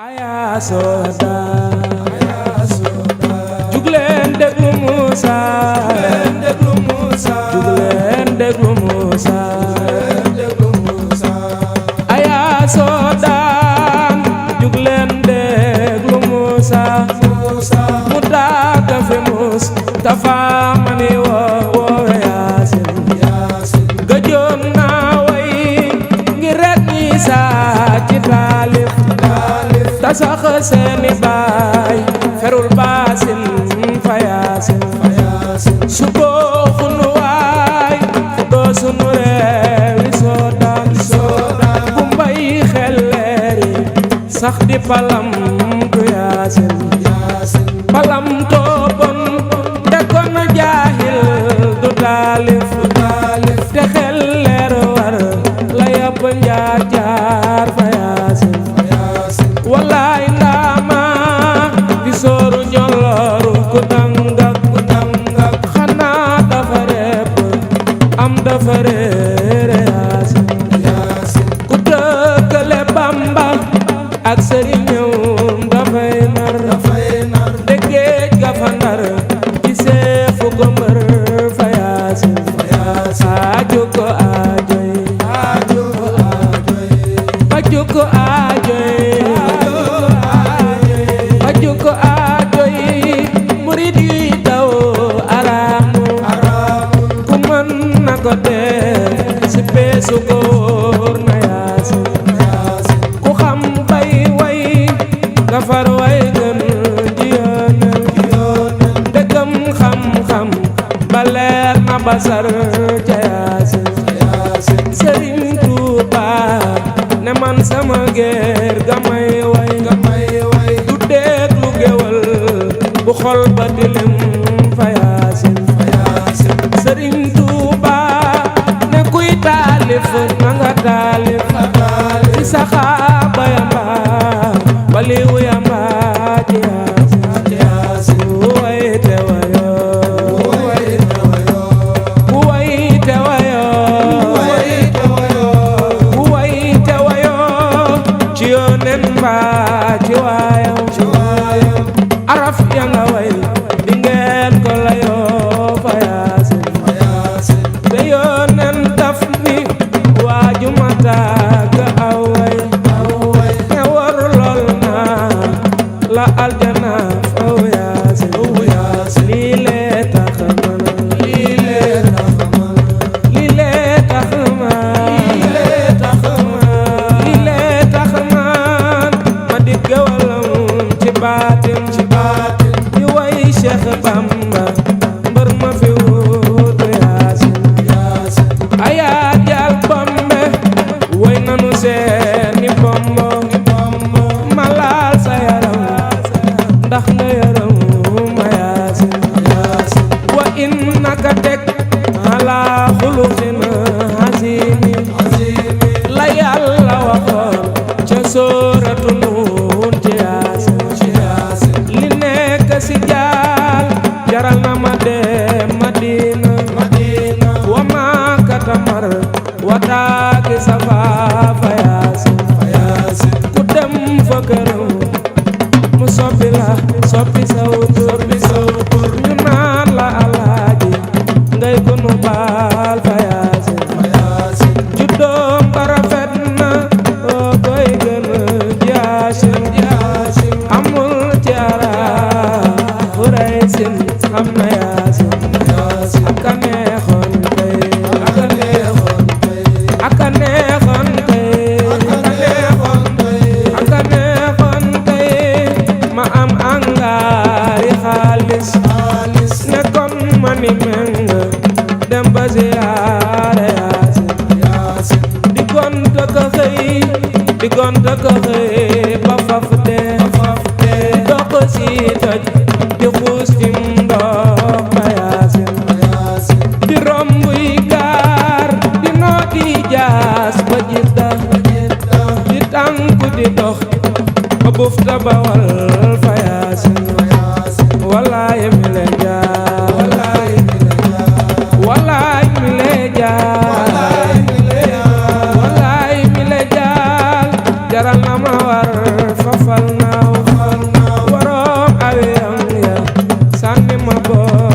Aya soda jugleen déglu Musa jugleen déglu Musa aya soda jugleen déglu Musa mu daga fi mus tafa mani woowe Yaasin gëjoon naa way ngir rek ñi saa ci taalif tasax seeni baay ferul baasin fa Yaasin su boo xunu waay fu doo sunu reewi Soodaan bu mbay xelleeri sax di palam du Yaasin palam toobon dekkoon jaahil du taalif te xelleer war la yàpp njaajaar fa Yaasin wallaay ndaama di sooru ñolooru ku dangak xanaa dafa repp am dafa réere Yaasin ku dëkkale Bamba ak sëriñëw dafay nar de géej ga fa ndar ci seefu ko mbër fa Yaasin aajo ko aajoy aajo ko aajoy ko aajoy murid yi daw araamu ku mën na ko def si peesu góor na Yaasin ku xam bay way nga far way gën ji yoonal dëggam xam-xam ba leer na basar ca Yaasin Sëriñ Tuuba ne man sama géer ga may way bu xol ba dilim fa Yaasin Sëriñ Tuuba ne kuy taalif na nga taalif ci saxaaba yamba baliwu yamba ci Yaasin way te wayo way te wayo way te wayo ci yoonen ba ci waayam araf ya nga way di ngeen ko layoo fa Yaasin te yoonen daf ni waaju mata ga aw way ne war lool na la aljana faw Yaasin lii lee tax man lii lee tax man ma di gawalam ci baatin di way Cheikh Bamba mbër ma fi wuutu Yaasin ayaa jaal bombe way nanu seeni bombo ma laal sa yaram ndax nga yaram ma Yaasin wa innaka tek ala xuluqin azimi la Yàlla waxoon ca sooratu Nuun ci Yaasin li nekk si jaal jaral na ma dem Madina wa Makkata mar wa taaki Safa fa Yaasin ku dem fa këram mu soppi la soppi saw tur ñu naan la alaaji ngay ko nu baal fa Yaasin juddoom ba rafet na oo koy gën Yaasin amul ci Quraysin xam na Yaasin aka neexoon tey aka neexoon tey ma am angaari xaalis ne kon ma ni meng dem ba ziyaare Yaasin di gonta ko xëy ba faf dee dox si toj di xuus ci ndox ba Yaasin di romb yi gaar di nooti jaas ba Jidda di tànku di dox ba bufta Bawal fa Yaasin wallaay mi le jaar wallaay mi le jaar jaral na ma war fafal boor